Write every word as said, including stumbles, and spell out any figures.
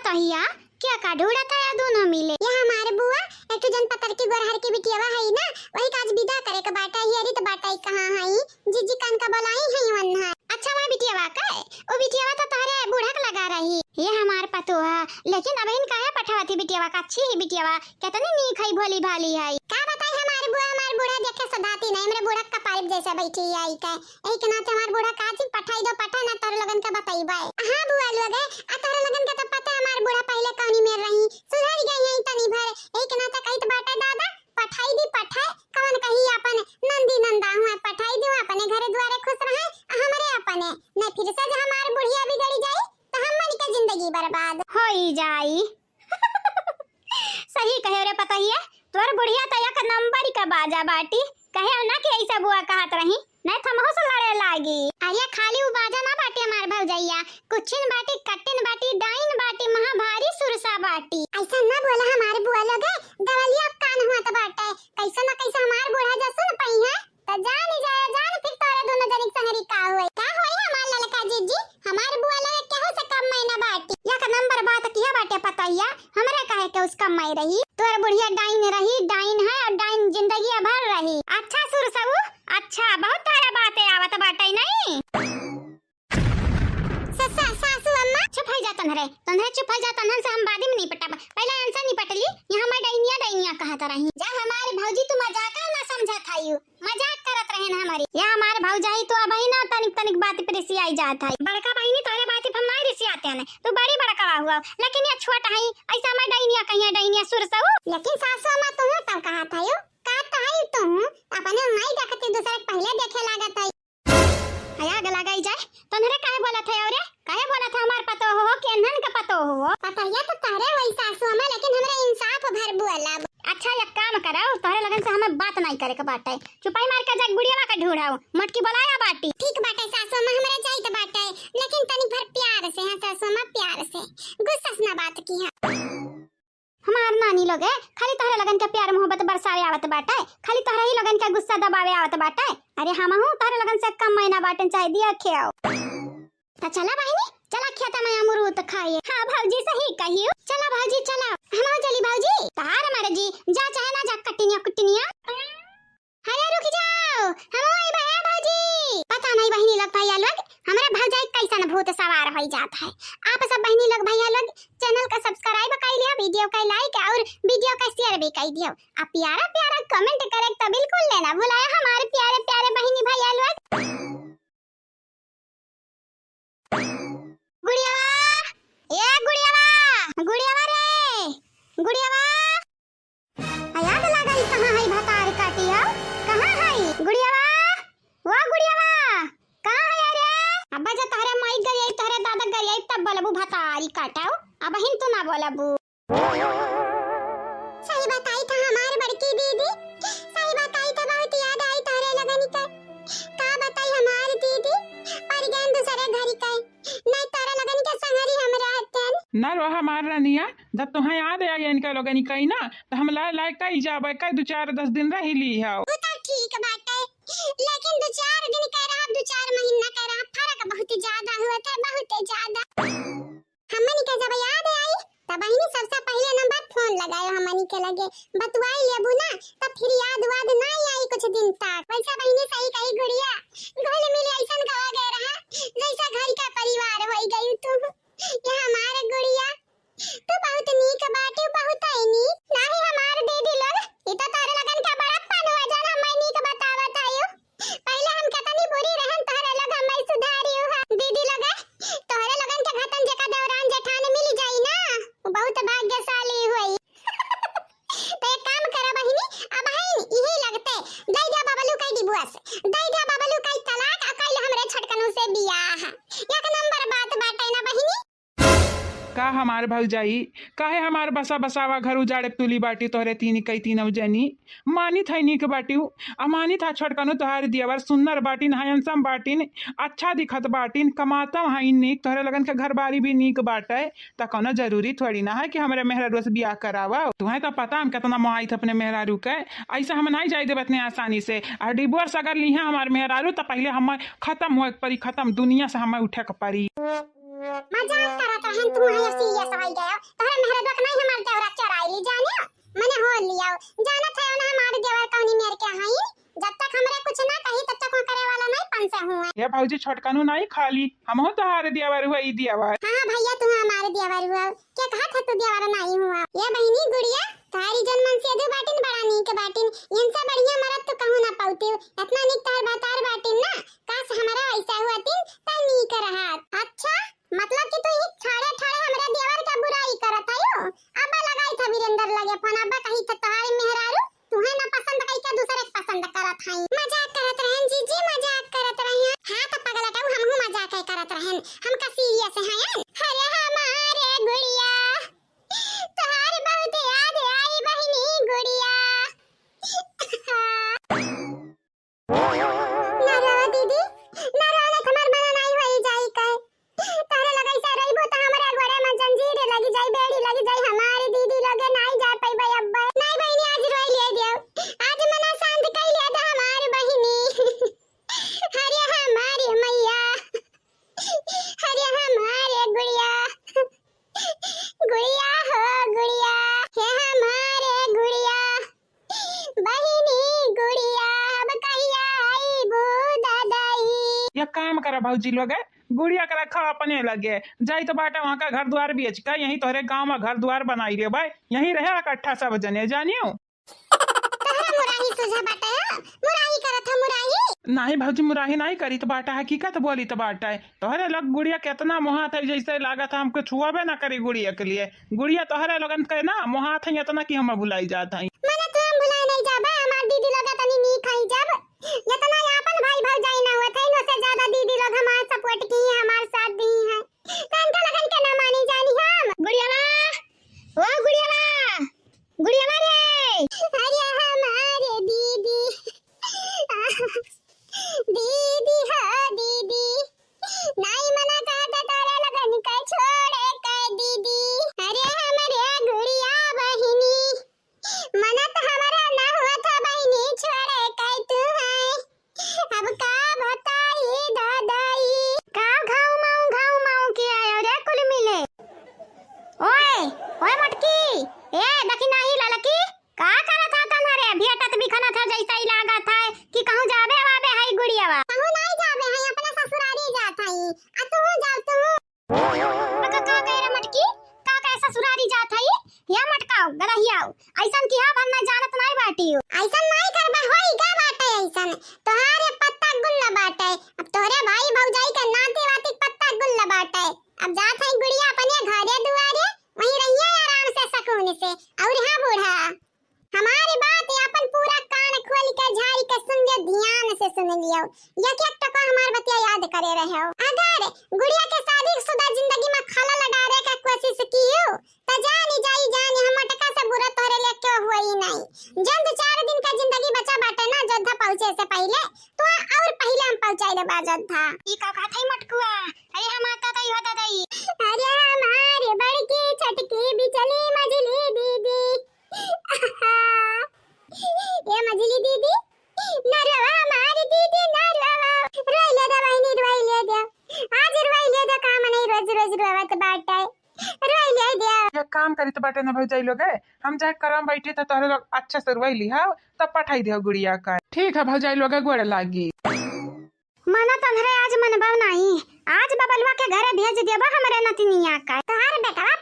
भैया, क्या का ढूंढत है या दोनों मिले? ये हमार बुआ, एक ठो जन पतरकी गोरहर की बिटियावा है ना, वही का आज विदा करे के बाटे, हियरित बाटे कहाँ है, जीजी कान का बोलाई है वन्हा। अच्छा, वह बिटियावा का है? ओ बिटियावा तो तोहरे बूढ़ा के लगा रही। ये हमार पतोह, लेकिन अबहिन काहे पठावत ही बिटियावा का? अच्छी ही बिटियावा, केतनी नीक है, भोली भाली है। का बताई हमार बुआ, हमार बूढ़ा देखे सधाती नहीं, हमरे बूढ़ा के कपारे जैसे बैठी है आई के। यही के नाते हमार बूढ़ा का दिन पठाई दो, पठा ना तोहरे लोगन के बतइबे। हाँ बुआ लोग, आ तोहरे लोगन के तो पता है हमार बूढ़ा पहले कौनी मेर रही, सुधर गई है तनी भर। यही के नाते कहित बाटे दादा, पठाई दी पठाए, कौन कही अपन नंदी नंदा हुआ, पठाई दी अपने घरे दुआरे खुश रहे, आ हमरे अपने, नहीं फिर से जो हमार बुढ़िया बिगड़ी जाई तो हमन के जिंदगी बर्बाद होई जाई। सही कहे रे पतोहिया, तोर बुढ़िया त एक नंबर का बाजा बाटी। कहे ना कि ऐसा बुआ कहत रही, नहीं त हमहू से लड़े लागी। अरे खाली उ बाजा ना बाटी हमार भौजैया, कुछिन बाटी, कट्टिन बाटी, डाइन बाटी, महा भारी सुरसा बाटी। ऐसा ना बोला हमार बुआ लोग, दवलिया कान हुआ त बाटे, कैसे ना कैसे हमार बूढ़ा जा सुन पई है। त जान ही जाए, जान फिर तोरे दोनों जनी के संगरी का होई। का होई हमार ललका जीजी, हमार बुआ लोग केहू से कम मैं ना बाटी। एक नंबर बात किया बाटे पतोहिया, हमरा काहे के उसका मैं रही। तोर बुढ़िया डाइन रही, डाइन है और डाइन जिंदगी भर रही। अच्छा सुरसऊ, अच्छा, बहुत तारा बातें आवत बाटे नहीं। सा-, सा-, सासू अम्मा। चुप हो जा तन्हरे, तन्हरे चुप हो जा, तन्हन से हम बाद में निपटब। पहले इनसे निपट ली, यहाँ मैं डैनिया, डैनिया कहत रही। जा हमारे भौजी, तू मजाक ना समझा खाइयो, मजाक करत रहे ना हमारी। या हमारे भौजाई तो अबही ना तनिक तनिक बात पे रिसियाई जात है। बड़का बहिनी तोहरे बात पे हम नहीं रिसियाते हैं, तू बड़ी बड़का हुआ, लेकिन ये छोट है, ऐसा मैं डैनिया कहिए, डैनिया सुरसऊ। लेकिन सासू अम्मा तुम्हें तब कहा था यो, का तो है तुम, अपने नहीं देखती दूसरे के पहले देखे लागत है। हया गला गई जाए, तन्हरे काहे बोलत है औरे? काहे बोलत है हमार पतोह हो, केन्हन के पतोह हो? पतोहिया तो तहरे वही सासू हमें, लेकिन हमरे इंसाफ भर बोलब। अच्छा, एक काम करौ, तोहरे लगन से हमें बात नहीं करे के बाटे। चुपाई मार के जा गुड़ियावा के ढूंढाओ, मटकी बोलाया बाटी। ठीक बाटे सासू अम्मा, हमरे जाइत बाटे, लेकिन तनी भर प्यार से, हाँ सासू अम्मा, प्यार से, गुस्सा से ना बात किहा। हमार नानी लोग है, खाली तोहरे लगन के प्यार मोहब्बत बरसावे आवत बाटे, खाली तोहरे ही लगन के गुस्सा दबावे आवत बाटे। अरे हमहू तोहरे लगन से कम मैना बाटन, चाहे दिया खेओ। त चला बहिनी, चला खेता में अमरूद खाए। हाँ भौजी सही कहियो, चला भौजी चला। हमहू चली भौजी, तहार मर्जी, जा चाहे ना जा कटिनिया कुटिनिया। अरे रुक जाओ, हम आई भैया भौजी। पता नहीं बहिनी लोग भैया लोग, हमरा भौजाई कैसन भूत सवार होई जात है। आप सब बहिनी लोग भैया लोग channel का subscribe कर लियो, video का like और video का share भी कर दियो, आ प्यारा प्यारा comment करे तो बिल्कुल लेना भुलाया हमारे प्यारे प्यारे बहिनी भैया लोग। गुड़ियावा, ए गुड़ियावा, गुड़ियावा रे, गुड़ियावा। आ, याद लागल, कहाँ है भतार काटी हो? कहाँ है गुड़ियावा? ओ गुड़ियावा, कहाँ है रे? अब्बा, जा तोहरे माई गरियाई, तोहरे दादा गरियाई, तब बोलबू भतारी काटाओ। अबहिन तू ना बोलबू। सही बताई था हमार बड़की दीदी, सही बताई था, बहुत याद आई तोहरे लगन के। का बताई हमार दीदी, पर गए दूसरे घर के। नहीं तोरा लगन के संगरी हम रहतन। ना रो हमार रनिया, जब तुहें याद आ गया इनका लोगन कई ना, तो हम लाए लाए कई जाबे, कई दो चार दस दिन रह ली हो। वो तो ठीक बाटे, लेकिन दो चार दिन कह रहा, दो चार महीना कह रहा, फर्क बहुत ज्यादा हुआ था, बहुत ज्यादा। हमन के जब याद आई, तब बहिनी सबसे पहले नंबर फोन लगायो हमनी के लगे, बतुआई लेबू ना, तब फिर याद वाद ना आई कुछ दिन तक। वैसा बहिनी सही कही गुड़िया, घुल मिल ऐसन गवा गए रहा, जैसा घर का परिवार होई गई तू। ये हमार गुड़िया, तू बहुत नीक बाटू, बहुत ही नीक। नाही हमार दीदी लोग, ई तो तोरे लगन का बड़प्पन हुआ, जौन हमें नीक बतावत आयु। पहले हम केतनी बुरी रहन, तोहरे लोग हमें सुधारी हुआ। दीदी लोग, तोहरे लोगन के घटन जेका देवरान जेठान मिल जाई ना, वो बहुत भाग्यशाली हुई। तो एक काम करा बहिनी, अब है इही लगते, दे दिया बबलू का divorce, दे दिया बबलू का तलाक, आ कइल हमरे छोटकनू से बियाह। एक नंबर बात बाटे ना बहिनी। का हमार भौजाई, काहे हमार बसा बसावा घर उजाड़े तुली बाटी तोहरे तीन कई तीनों जनी? मानित है नीक बाटी, अमानित है छोटकनो तोहार दियावर सुन्नर बाटिन, handsome बाटिन, अच्छा दिखत बाटिन, कमातम है नीक, तोहरे लगन के घर बारी भी नीक बाटे, त कौनो जरूरी थोड़ी ना है कि हमरे मेहरारू से बियाह करावा। तुहें तो पता हम कितना मोहाइत अपने मेहरारू के, ऐसा हम नहीं जाए देब इतने आसानी से। और divorce अगर लिहे हमार मेहरारू तो पहले हम खत्म होए के परी, खत्म दुनिया से हमें उठे के परी। मजाक करत रहन, तू है सीरियस होइ गयो। तोहरे मेहररुआ के नहीं हमार देवरा चोराई ली जाने, मने हो लियो। जानत है ना हमार देवर कौनी मेर के हई, जब तक हमरे कुछ ना कही तब तक वो करे वाला नहीं पन से हुए। ए भौजी, छोटकनू नहीं खाली, हमहू तोहार देवर हुआ, ई देवर। हाँ, हाँ भैया, तू हमार देवर हुआ। के कहत है तू देवर नहीं हुआ? ए बहिनी गुड़िया, तोहारी जौन मनसेधू बाटिन बड़ा नीक बाटिन, इनसे बढ़िया मरद तो कहूँ ना पौती। इतना नीक तोहार भतार बाटिन ना, काश हमरा ऐसा हुआ तीन त नीक रहत। अच्छा, मतलब कि तू ही ठाड़े ठाड़े हमरा देवर का बुराई करत हयो? अब्बा लगाई था वीरेंद्र लगे फोन, अब्बा कही था तोहारी मेहरारू तुहे ना पसंद कई के दूसरे के पसंद करत हई। मजाक करत रहन जीजी, मजाक करत रहन। हाँ तो पगला टाऊ, हमहू मजाक है करत रहन, हमका सीरियस है। अरे हमारे गुड़िया, तोहार बहुत याद आई बहिनी गुड़िया। ना रोवा दीदी, ना रोवा, ना हमार मना नाई होई जाई काहे। तोहरे लगे ऐसा रहिबो त हमरे गोड़े में जंजीर लगी जाई, बेड़ी लगी जाई, हमार दीदी लगे नाई जा पइबे अब्बे। नाई बहिनी, आज रोई ले दियो, आज मना शांत कई ले दे हमार बहिनी। अरे हमारे मैया, अरे हमारे गुड़िया, गुड़िया हो गुड़िया, हे हमारे गुड़िया, बहिनी गुड़िया, अब कहिया आईबू ददाई? एक काम करा भौजी लोगे, गुड़िया के रखा अपने लगे, जाई तो बाटा वहाँ का घर द्वार बेच के यहीं तोहरे गाँव में घर द्वार बनाई लेबै, यहीं रहे इकट्ठा सब जने, जानियो। तोहरा मुराही सूझा बाटे हो? मुराही करत हो, मुराही? नाही भौजी, मुराही नाही करीत बाटा, हकीकत बोलीत बाटे। तोहरे लोग गुड़िया के इतना मोहात है, जैसे लागत है हमके छुआबे ना करी गुड़िया के लिए। गुड़िया तोहरे लोगन के ना मोहात है इतना कि हम भुलाई जात हई। मने तो हम भुलाए नहीं जाबे, हमार दीदी लोग तनी नीक हई जब। जितना आपन भाई भौजाई ना होत है, इनसे ज्यादा दीदी लोग हमार support की हैं, हमार साथ दी हैं। तो इनका लगन के ना मानी जानी हम। गुड़ियावा, ओ गुड़ियावा, गुड़ियावा रे। अरे हमारे दीदी, दीदी हो दीदी, नाई मना कहते तोरे लगन के छोड़े के दीदी। अरे हमरे गुड़िया बहिनी, मना तो हमारा ना हुआ था बहिनी छोड़े के तू है। अब का बताई दादाई। का घाव माऊ, घाव माऊ के आयो रे कुल मिले। ओए, ओए मोटकी, ए देखी नाही ललकी, का करत हा तन्हरे? भेटत बिखनत हा जैसे ही लागत है कि कहूँ जाबे आबे है गुड़ियावा। कहूँ नाही जाबे है, अपने ससुरारी जात है। आ तू जाओ तू। का, का कहे रे मटकी? का कहे ससुरारी जात हई? या मटकाओ, गदहियाओ। ऐसन किहा हम ना जानत नाई बाटियो। ऐसन नाई करबे, होई का बाटे ऐसन? तोहारे पत्ता गुल्ल बाटे। अब तोहरे भाई भौजाई के नाती वाती पत्ता गुल्ल बाटे। अब जात हई गुड़िया अपने घरे दुआरे, वहीं रहिए आराम से सुकून से। और हाँ बूढ़ा, हमारी बात आपन पूरा कान खोल के झारी के सुन लियो, ध्यान से सुन लियो। एक एक टका हमार बतिया याद करे रहो। अगर गुड़िया के शादीशुदा जिंदगी में खलल डारे के कोशिश कियो, त जानी जाई जानी हम मटका से बुरा तोहरे लिए क्यों हुई नहीं। जल्द चार दिन का जिंदगी बचा बाटे ना, अयोध्या पहुँचे से पहिले, तो और पहिले हम पहुँचाई देबा अयोध्या। ई का कहत है मटकुआ? अरे हम आता तई हो दादाई। अरे हमारे बड़की, छोटकी, बिचली, मझली दीदी। ए मझली दीदी, ना रोवा हमारी दीदी, ना रोवा। रोई ले दे बहिनी, रोई ले दे। आज रोई ले दे, काम नहीं रोज रोज रोवत बाटे। रोई ले दे। ये काम करी तो बाटे ना भौजाई लोग है, हम जाए करम बैठी तो तोहरे लोग अच्छे से रोई ली हो, तब पठाई दियो गुड़िया का। ठीक है भौजाई लोग, गोड़ लागी। मना तन्हरे आज मनबव नाही, आज बबलुआ के घरे भेज देबा हमरे नतिनिया का। तोहार बेटवा